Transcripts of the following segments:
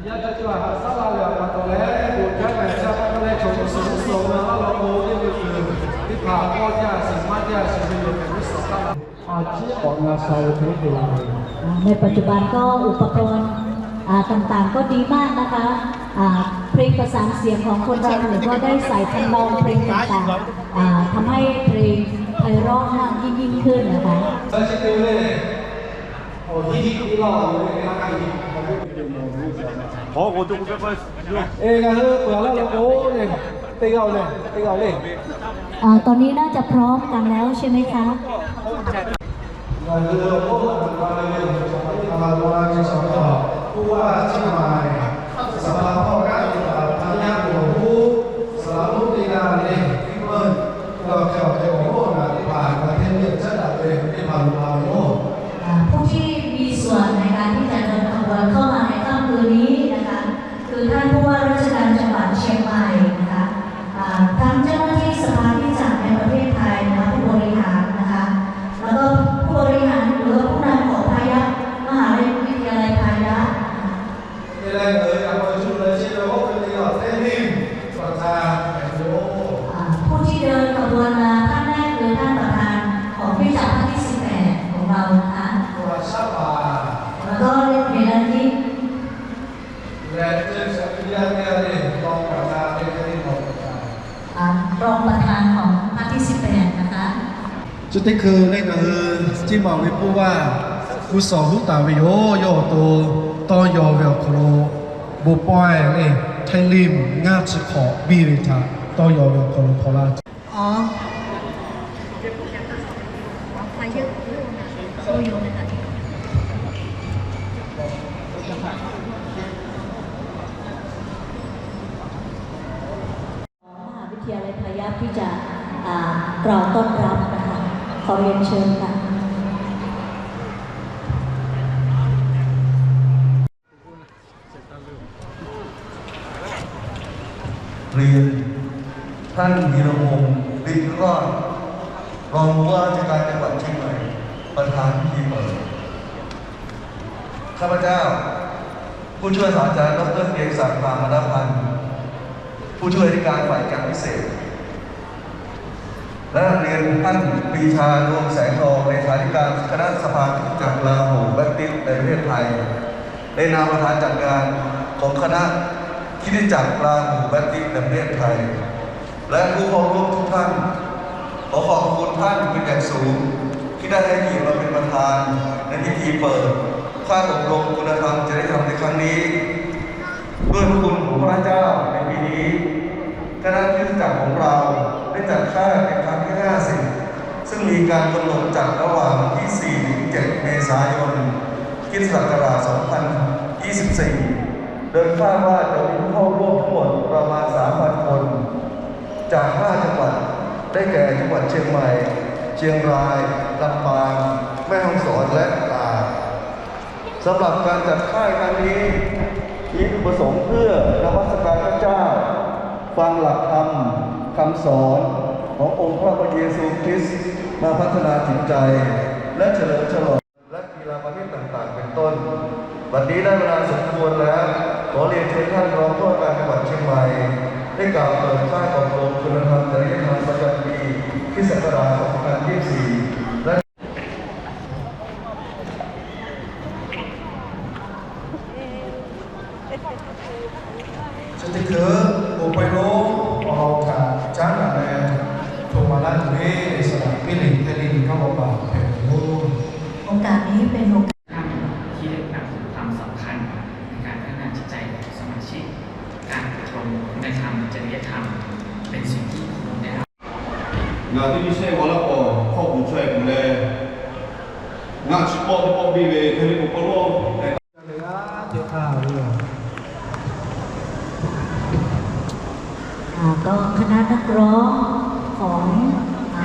Yaˇ ca ca haꞈ shaˉ la ve awˬ pa taw leh, bon jaˇ ngaˬ hui shaˉ hpaˇ k'oˆ leh, chaw g'uˇ suhˍ g'uˇ suhˍ awˬ na laˇ law k'o, teˇ ve kuiˬ teˇ hpaˍ k'awˇ jaˇ shiˍ maˇ jaˇ shiˍ ve yoˬ tehꞈ g'uˇ suhˍ htaˇ, a ciˉ k'awꞈ na sha ve teˇ te la ve. ในปัจจุบันก็อุปกรณ์ อ่า ต่างๆ ก็ดีมากนะคะ อ่า เพลงประสานเสียงของคนเราหรือว่าได้สายทำนองเพลงต่างๆ อ่า ทำให้เพลงไพเราะมากยิ่งๆ ขึ้นนะคะ Hk'aw k'o, teˇ k'oˆ pehˇ pehˇ. เออ ngaˬ hui peuˬ laˇ law k'o le, teˇ g'aˇ le, teˇ g'aˇ le. อ่า ตอนนี้น่าจะพร้อมกันแล้วใช่ไหมคะ Ngaˬ hui awˬ hk'oˆ a ve, a ve, a ve, a ve, a ve, ผู้ว่าเชียงใหม่ สภาพ่อค้าจังหวัด พร้อมยัง ผู้สำนักงาน ที่เปิด เราจะเอาไปอบรมงานที่ผ่านประเทศเวียดนาม จัดอันเป็นที่ผ่านมาโน่น อ่า ผู้ที่มีส่วนในการที่จะเดินขบวนเข้ามาในค่ำคืนนี้นะคะ คือท่านผู้ว่าราชการจังหวัดเชียงใหม่นะคะ อ่า ทั้งเจ้าหน้าที่สภาคริสตจักรในประเทศไทยนะคะ ผู้บริหารนะคะ แล้วก็ผู้บริหารหรือว่าผู้นำของพายัพมหาวิทยาลัยพายัพนะคะ Thế là người đã có chung là chia lô cái lý do thế nên và ta phải vô. อ่า ผู้ที่เดินขบวนมาท่านแรกคือท่านประธานของคริสตจักรภาคที่สิบแปดของเรานะคะ Và sắp à. แล้วก็เรียนรันยิก Lẽ trên sẽ đi ra kia để lo cả ta, để cái đi lo cả ta. อ่า รองประธานของภาคที่สิบแปดนะคะ Chi teˇ hkui leh ngaˬ hui Ciˇ maˬ ve ผู้ว่า g'uˇ suhˍ huˉ taˍ ve yoˬ. Yawˇ awˬ to tawˇ yaw ve awˬ hk'aw lo bon pawehˇ leh htaiˇ liˇ ngaˇ chi hk'awꞈ biˇ ve htaꞈ tawˇ yaw ve awˬ hk'aw lo hpaw laˇ. อ๋อ มหาวิทยาลัยพายัพที่จะ อ่า กล่าวต้อนรับนะคะ ขอเรียนเชิญค่ะ เรียน ท่านธีรพงษ์ ฤทธิ์รอด รองผู้ว่าราชการจังหวัดเชียงใหม่ ประธานพิธีเปิด ข้าพเจ้า ผู้ช่วยศาสตราจารย์ ดอกเตอร์ เกรียงศักดิ์ พรามณพันธ์ ผู้ช่วยอธิการฝ่ายการพิเศษ และเรียนท่านปรีชา ดวงแสงทอง เลขาธิการคณะสภาคริสตจักรลาหูแบปติสต์ในประเทศไทย ในนามประธานจัดงานของคณะคริสตจักรลาหูแบปติสต์ในประเทศไทย และผู้เข้าร่วมทุกท่าน ขอขอบคุณท่านเป็นอย่างสูง ที่ได้ให้เกียรติมาเป็นประธานในพิธีเปิดภาคอบรมคุณธรรมจริยธรรมในครั้งนี้ ด้วยพระคุณของพระเจ้าในปีนี้ คณะคริสตจักรของเราได้จัดค่ายเป็นครั้งที่ห้าสิบ ซึ่งมีการกำหนดจัดระหว่างวันที่ สี่ ถึง เจ็ด เมษายน คริสตศักราช สองพันยี่สิบสี่ โดยคาดว่าจะมีผู้เข้าร่วมทั้งหมดประมาณ สามพัน คน จาก ห้า จังหวัด ได้แก่ จังหวัดเชียงใหม่ เชียงราย ลำปาง แม่ฮ่องสอน และตราด สำหรับการจัดค่ายครั้งนี้ มีจุดประสงค์เพื่อนมัสการพระเจ้า ฟังหลักธรรม คำสอนขององค์พระผู้เป็นเยซูคริสต์ มาพัฒนาจิตใจ และเฉลิมฉลอง และกีฬาประเภทต่างๆ เป็นต้น บัดนี้ได้เวลาสมควรแล้ว ขอเรียนเชิญท่านรองผู้ว่าการจังหวัดเชียงใหม่ ได้กล่าวเปิดค่ายอบรมคุณธรรมจริยธรรมประจำปีคริสต์ศักราช สองพันยี่สิบสี่ และ Chi teˇ hkui bon pawehˇ lo awˬ lawn htaꞈ caˉ daꞈ leh hto ma laˇ tuˬ ve, saˍ laꞈ piˇ leh hpehˇ leh kaˇ g'awˇ paˍ hpehꞈ ve yoˬ. โอกาสนี้เป็นโอกาส ท่านที่ได้กล่าวถึงความสำคัญในการพัฒนาจิตใจของสมาชิก การอบรมคุณธรรมจริยธรรมเป็นสิ่งที่ควรได้รับ Ngaˬ teˇ nyi shehˆ g'aw laˇ k'o, hk'awˇ kuˬ chaweh kuˬ leh, ngaˇ chi pawˆ teˇ pawˆ biˇ ve hk'e ve k'o, k'awꞈ lawˇ. อ่า ก็คณะนักร้องของ อ่า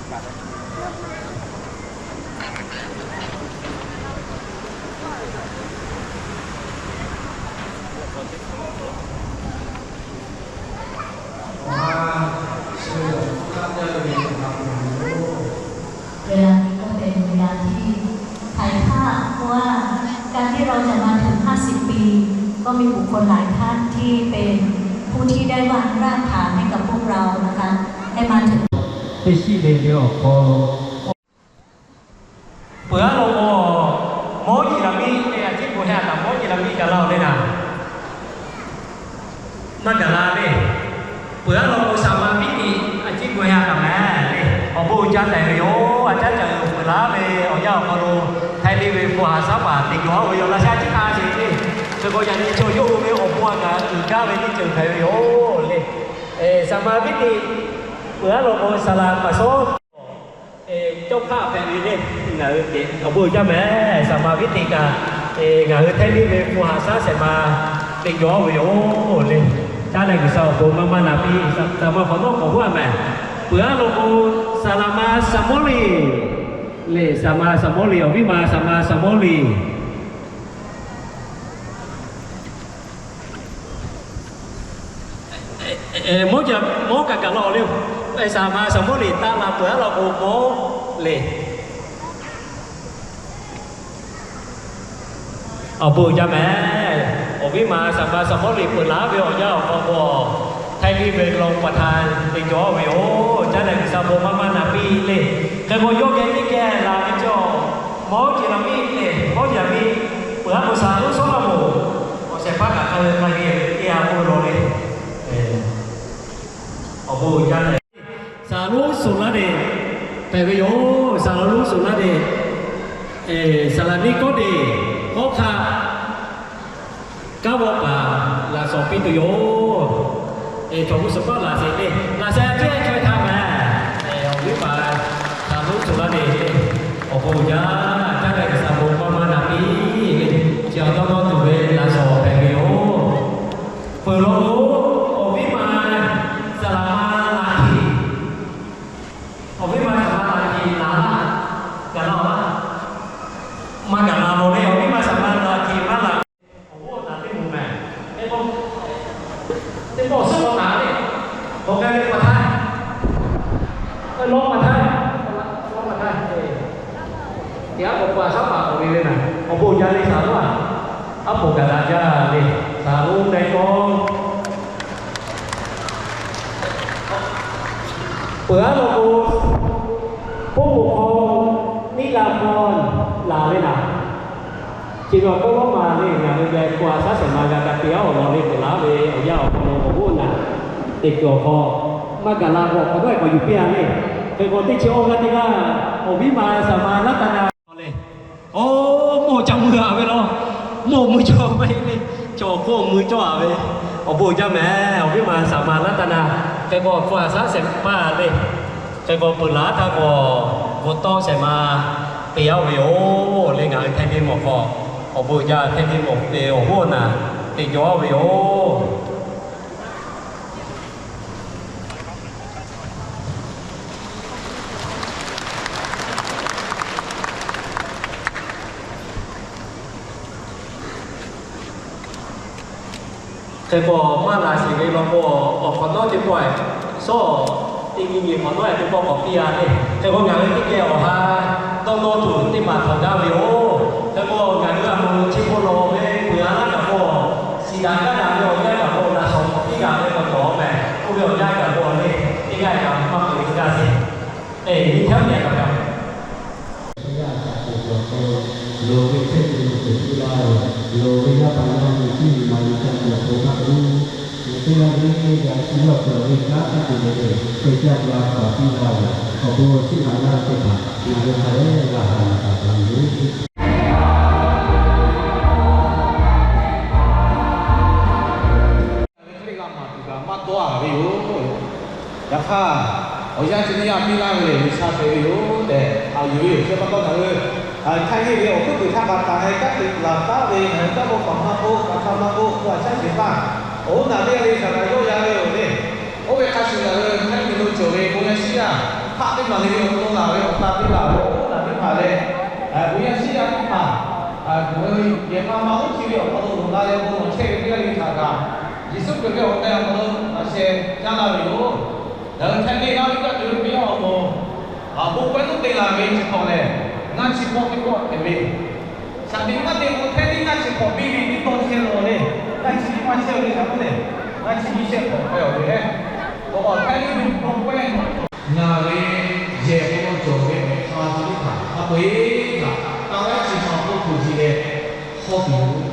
Thank you. สิบปี ก็มีบุคคลหลายท่านที่เป็นผู้ที่ได้วางรากฐานให้กับพวกเรานะคะ ให้มาถึง teˇ shiˉ le ve awˬ hk'aw lo peuˬ aˉ law k'o, mawˇ jeˬ laꞈ miˇ te a ciˉ gu heh a taˍ, mawˇ jeˬ laꞈ miˇ gaˬ la-oˬ le naˍ. Maˇ gaˬ la le. Peuˬ aˉ law k'o, saˍ maˍ piˉ tiꞈ a ciˉ gu heh a taˍ mehˍ le. Awˬ bon uiˍ jaˇ tehꞈ ve yoˬ. A caˉ caꞈ uˍ peuˬ laˉ ve awˬ yanˇ awˬ hk'aw lo, htaiˇ liˇ ve hpu haˍ saˉ paˍ teꞈ cawˬ ve yoˬ. Laꞈ sheh a ciˉ hk'a sheˍ le. Hk'e k'o, yaꞈ nyi chaw yawˇ hui ve awˬ bon a kaꞈ uiˍ jaˇ ve teˇ ceuˬ hpehꞈ ve yoˬ le. Saˍ maˍ piˉ tiꞈ peuˬ aˉ law k'o, saˍ laˍ paˍ sawˉ cawˇ hpaˇ hpehꞈ ve le. Ngaˬ hui awˬ bon uiˍ jaˇ mehˍ. Saˍ maˍ piˉ tiꞈ kaꞈ ngaˬ hui htaiˇ liˇ ve hpu haˍ saˉ shehˍ ma teꞈ cawˬ ve yoˬ le. Caˉ leh G'uiˬsha awˬ bon maˇ maˇ na piˇ. Saˍ maˍ hk'awꞈ nawˉ k'awꞈ huˉ a mehˍ. Peuˬ aˉ law k'o, saˍ laˍ ma Saˍmawˇliˍ le. Saˍ maˍ Saˍmawˇliˍ, awˬ viˉ ma saˍ maˍ Saˍmawˇliˍ. Mawˇ kaꞈ gaˬ la-oˬ le. Saˍ maˍ Saˍmawˇliˍ taˆ la peuˬ aˉ law k'o, mawˇ le. Awˬ bon uiˍ jaˇ mehˍ. Awˬ viˉ ma saˍ maˍ Saˍmawˇliˍ peuˬ laˉ ve awˬ yanˇ awˬ hk'aw k'o, htaiˇ liˇ ve law pa htaˇ teꞈ cawˬ ve yoˬ. Caˉ leh G'uiˬsha bon maˇ maˇ na piˇ le. Hk'e k'o, yawˇ geh teˇ geh laˬ ve cawˬ, mawˇ jeˬ laꞈ miˇ le, mawˇ jeˬ laꞈ miˇ peuˬ aˉ k'o, saˍ lonˉ Sawˉlaꞈmonˍ awˬ shehˍ hpaˇ kaꞈ hk'a ve hk'a ve teˇ g'aˇ k'oˆ ve law le. Awˬ bon uiˍ jaˇ leh, saˍ lonˉ Soˍlaˍdeˍ hpehꞈ ve yoˬ. Saˍ lonˉ Soˍlaˍdeˍ, saˍ laˍ Niˆkawˇdeˍ, hawˉ hk'aˆ kanˉ vawˆ paˍ laꞈ shawˍ piˇ tuˬ yoˬ. Chaw hu suhˍ paˆ laꞈ sheh le, laꞈ sheh a ciˉ ehˉ chaweh htaˇ mehˍ. Awˬ viˉ paˍ saˍ lonˉ Soˍlaˍdeˍ le, awˬ bon uiˍ jaˇ. Caˉ leh G'uiˬsha bon maˇ maˇ na piˇ le. Chi awˬ dawˇ nawˇ tuˬ ve laꞈ shawˍ hpehꞈ ve yoˬ. Peuˬ law k'o, awˬ viˉ ma saˍ laˍ ma Laˍhtiˍ, awˬ viˉ ma saˍ laˍ ma Laˍhtiˍ laˬ laˇ, gaˬ la-oˬ laˇ. Maˇ gaˬ la law le. Awˬ viˉ ma saˍ laˍ ma Laˍhtiˍ maˇ laˬ. Awˬ g'oˇ taˍ teˇ moˍ mehˍ. Teˇ pawˆ, teˇ pawˆ suhˉ k'awꞈ taˍ le. K'awꞈ k'ai ve pa htaˇ, lawˇ pa htaˇ, lawˇ pa htaˇ, teˇ aˉ k'awꞈ pa shaˉ paˍ k'awꞈ ve le mehˍ. Awˬ bon uiˍ jaˇ le saˍ lonˉ a. Aˉ poˍ gaˬ daꞈ jaˇ le. Saˍ lonˉ teˇ kawˇ peuˬ aˉ law k'o, ผู้ปกครองนิรากร laˬ ve naˍ. Chi ve awˬ kawˇ lawˉ ma le, ngaˬ hui geh hpu haˍ saˉ shehˍ ma g'a ka te aˉ awˬ lawn le peuˬ laˉ ve awˬ yanˇ awˬ hk'aw lo awˬ g'oˇ naˍ teꞈ kuiˬ awˬ hk'aw maˇ gaˬ la k'o, awˬ hk'awꞈ nawˉ k'awꞈ yuˬ piˇ a le. Hk'e k'o, teˇ chi awˇ g'aˇ teˇ g'aˇ awˬ viˉ ma saˍ ma Laˇtaˍnaˍ le. Oˇ, mawˇ ca mui a ve law. Mawˇ mui cawˇ ve le. Chaw awˬ hk'oˆ mui cawˇ a ve. Awˬ bon uiˍ jaˇ mehˍ. Awˬ viˉ ma saˍ ma Laˇtaˍnaˍ hk'e k'o, hpu haˍ saˉ shehˍ ma le. Hk'e k'o, peuˬ laˉ htaˇ k'o, bon tawˆ shehˍ ma te aˉ ve yoˬ le. Ngaˬ hui htaiˇ ve mawˬ hk'aw, awˬ bon uiˍ jaˇ htaiˇ ve mawˬ te awˬ hoˉ naˍ teꞈ cawˬ aˉ ve yoˬ. Hk'e k'o, maˇ laˬ sheˍ ve law k'o, awˬ hk'awꞈ nawˉ teˇ pawˆ, shawˉ teˇ nyi nyi hk'awꞈ nawˉ teˇ pawˆ k'awꞈ piˇ a le. Hk'e k'o, ngaˬ hui teˇ geh awˬ ha dawˇ nawˇ tuˬ teˇ maˬ htawnˍ gaˇ ve yoˬ. Hk'e k'o, ngaˬ hui a loˍ chi hk'oˆ lo ve peuˬ a laˇ kaꞈ k'o, shiˍ daꞈ gaˇ daꞈ ve awˬ yanˇ kaꞈ k'o, laꞈ shawˍ k'awꞈ piˇ g'a ve k'awꞈ cawˬ mehˍ. Oˇ ve awˬ yanˇ kaꞈ k'o le, teˇ g'aˇ kaꞈ maˇ k'oˆ ve teˇ g'aˇ sheˍ. Eˬ, nyi htaˇ meh kaꞈ kaꞈ Yaˇ a shaꞈ teꞈ kuˬ awˬ hk'aw lo, loˍ ve chehˇ kuiˬ lo teꞈ piˇ laˇ ve, loˍ ve yaˇ paˍ yaˇ miˇ cuˇ yiˍ maˍ yiˍ ca tuˬ awˬ pon maˇ k'oˆ, teˇ g'aˇ le le g'a chi yawˇ cawˬ ve kanˉ teˇ ceuˬ le le, hk'e caˇ g'a paˍ piˇ laˇ ve, awˬ bon chiˇ aꞈ laˇ teˇ hpaˍ ngaˬ hui hk'a dehꞈ g'a haꞈ yuˬ taˍ taˍ ve yoˬ. Ngaˬ hui hk'e le g'a maˍ tuˬ kaꞈ maˇ dawˇ a ve yoˬ. Yaꞈ hk'aˇ, awˬ yanˇ chi teˇ yanˇ piˇ laˇ ve lehˬ, G'uiˬsha hpehꞈ ve yoˬ tehꞈ haꞈ yuˬ ve yoˬ. Chi pa taw ngaˬ hui htaiˇ ve awˬ hkuiˉ puiˍ htaˇ kaꞈ taˍ leh kanˉ te laˬ taˉ ve, ngaˬ hui kanˉ k'oˆ paˍ maˇ k'oˆ, kaꞈ htaˇ maˇ k'oˆ, k'oˆ a shaˉ sheˍ hpaˇ, awˬ hoˉ naˍ teˇ g'aˇ le saˍ kaꞈ yawˇ ya ve yoˬ le. Oˇ ve hk'a shuˍ ngaˬ hui htaiˇ miˬ lo cawˬ ve bon yaˇ shiˉ yaˇ hpaˆ teˇ maˬ le ve awˬ to laˬ ve awˬ ta piˇ laˬ ve awˬ hoˉ naˍ teˇ hpaˍ leh, bon yaˇ shiˉ yaˇ teˇ hpaˍ, ngaˬ hui yehˬ k'a ma lonˉ chi ve awˬ hk'aw lo loꞈ la leh bon lawˬ chehˇ ve teˇ g'aˇ le htaꞈ kaꞈ, Yeˍsuˆ Hkriꞈ ve awˬ meh awˬ hk'aw lo laꞈ sheh jaˇ laˇ ve yoˬ. Ngaˬ hui htaiˇ ve laˇ ve kaꞈ te ve teˇ yanˇ awˬ moˍ, bon k'awehˇ lonˉ te laˬ ve chi hk'awꞈ lehˬ, ngaˇ chi hk'awꞈ teˇ hkawˇ hpehꞈ ve, shaˍ tiꞈ maˇ te k'o htaiˇ teˇ ngaˇ chi hk'awꞈ piˇ ve teˇ tawˇ Chi ve htaꞈ k'oˆ leh, ngaˬ chi nyi shehˆ hk'awꞈ k'ai awˬ ve leh, awˬ k'awꞈ htaˇ ve hk'aw k'oˆ leh, ngaˬ ve yehˬ hk'aw lo cawˬ ve awˬ ha chi teˇ hpaˍ hk'a peu-eˬ htaꞈ taˇ laiˉ chi ma hk'oˆ hto ji leh hawˇ tuˬ yoˬ.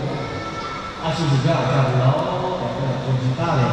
A shu zuhˬ jaˇ aꞈ ca vuˬ laˇ-oˆ tehꞈ k'oˆ leh, awˬ ji taˇ leh,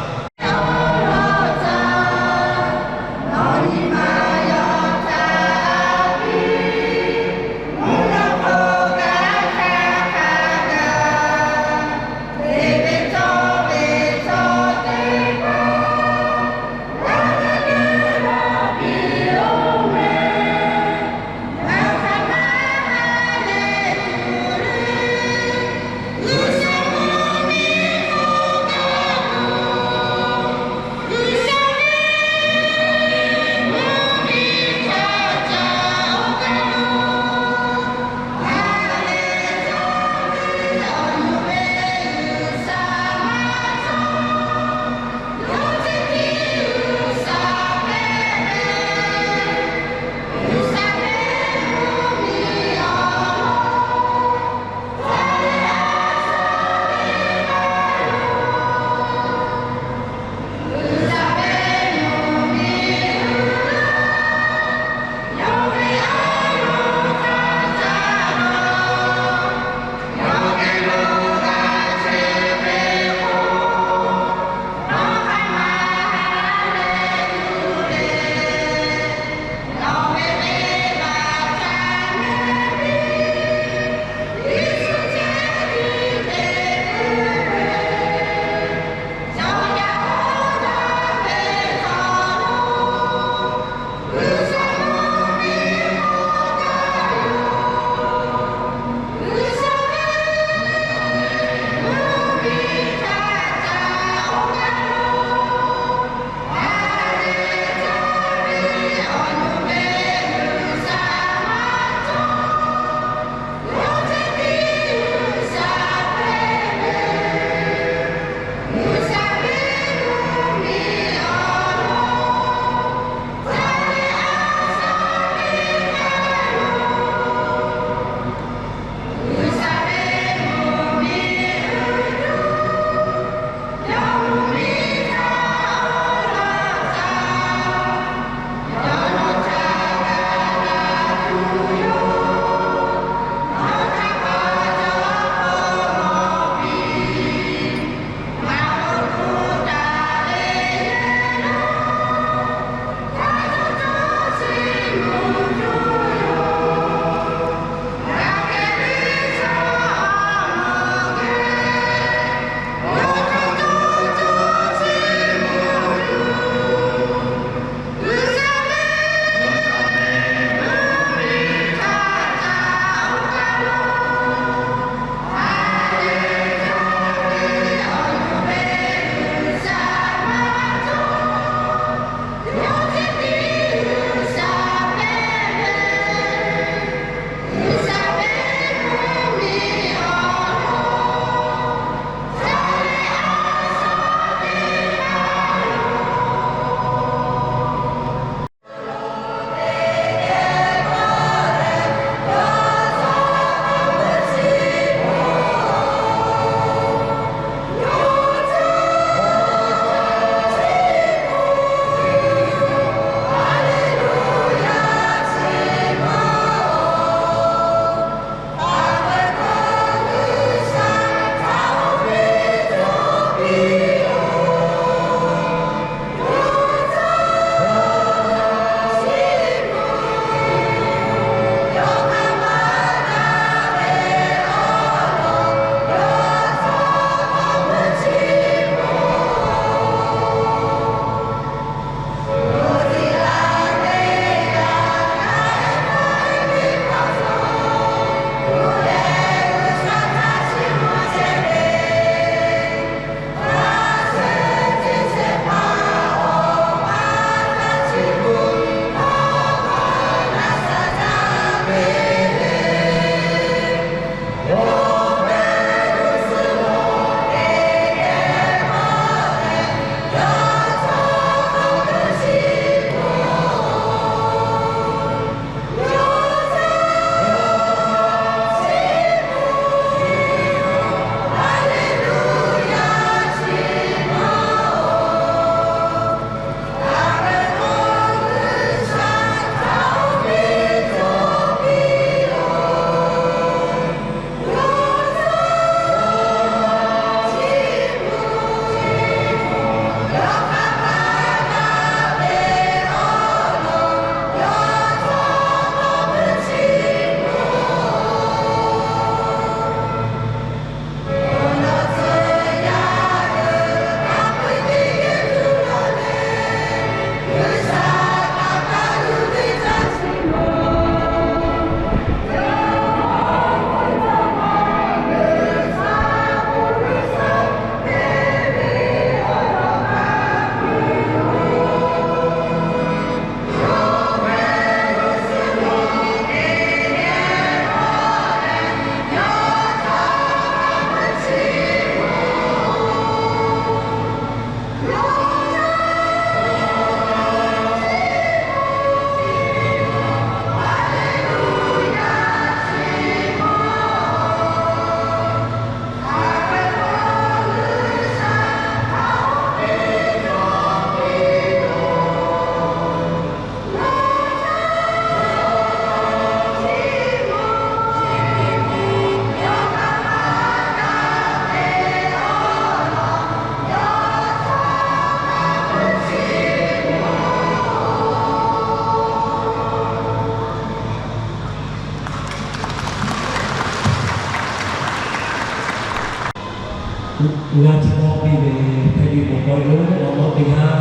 Ngaˬ chi k'awꞈ piˇ ve hpehꞈ ve bon k'aw yawˇ awˬ lawn teˇ g'aˇ,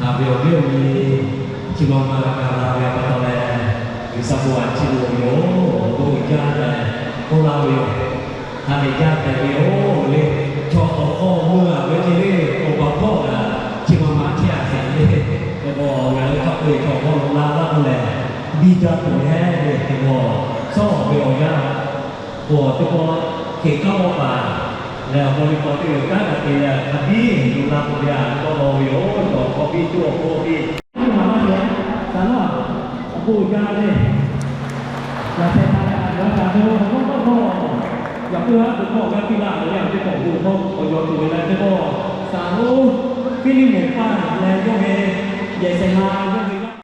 haꞈ ve awˬ viˉ awˬ nyi chi ma ma kaꞈ la ve pa taw leh, G'uiˬsha bon aꞈ chiˇ mvuh ve yoˬ. Awˬ bon uiˍ jaˇ tehꞈ k'oˆ laˇ ve yoˬ. Ha lehˬ jaˇ tehꞈ ve yoˬ le. Chaw awˬ hk'aw mui aꞈ ve ce le, awˬ pa hpawˇ kaꞈ chi ma ma chehˇ aꞈ sheˍ le. Hk'e k'o ngaˬ hui hk'a peu-eˬ chaw hk'aw lo la laˇ k'oˆ lehˬ, biˇ jaˇ tuˬ hehˉ ve hk'e k'o, shawˉ ve awˬ yanˇ k'o teˇ pawˆ hkeꞈ k'aˉ mawˇ paˍ lehˬ, awˬ hk'aw lo k'awꞈ te ve kanˉ kaꞈ te leh, hk'a biˇ lo la tuˬ ve aꞈ k'awꞈ law ve yoˬ. Awˬ hk'aw biˇ tuˬ awˬ hk'oˆ piˇ, maˇ maˇ te, saˍ laˇ, awˬ bon uiˍ jaˇ le. Yaꞈ hpehꞈ htaꞈ yaꞈ kaꞈ ve awˬ hk'aw lo maˇ k'awꞈ, yaꞈ puiˉ haˉ tuˬ hkawˇ g'a piˇ laˇ ve aꞈ teˇ pawˆ bon hkawˇ k'awꞈ yaw tuˬ ve leh teˇ pawˆ, saˍ lonˉ Hpiˇliˇmehˍ paˇ leh yawˇ ve yehˬ shehˍ ma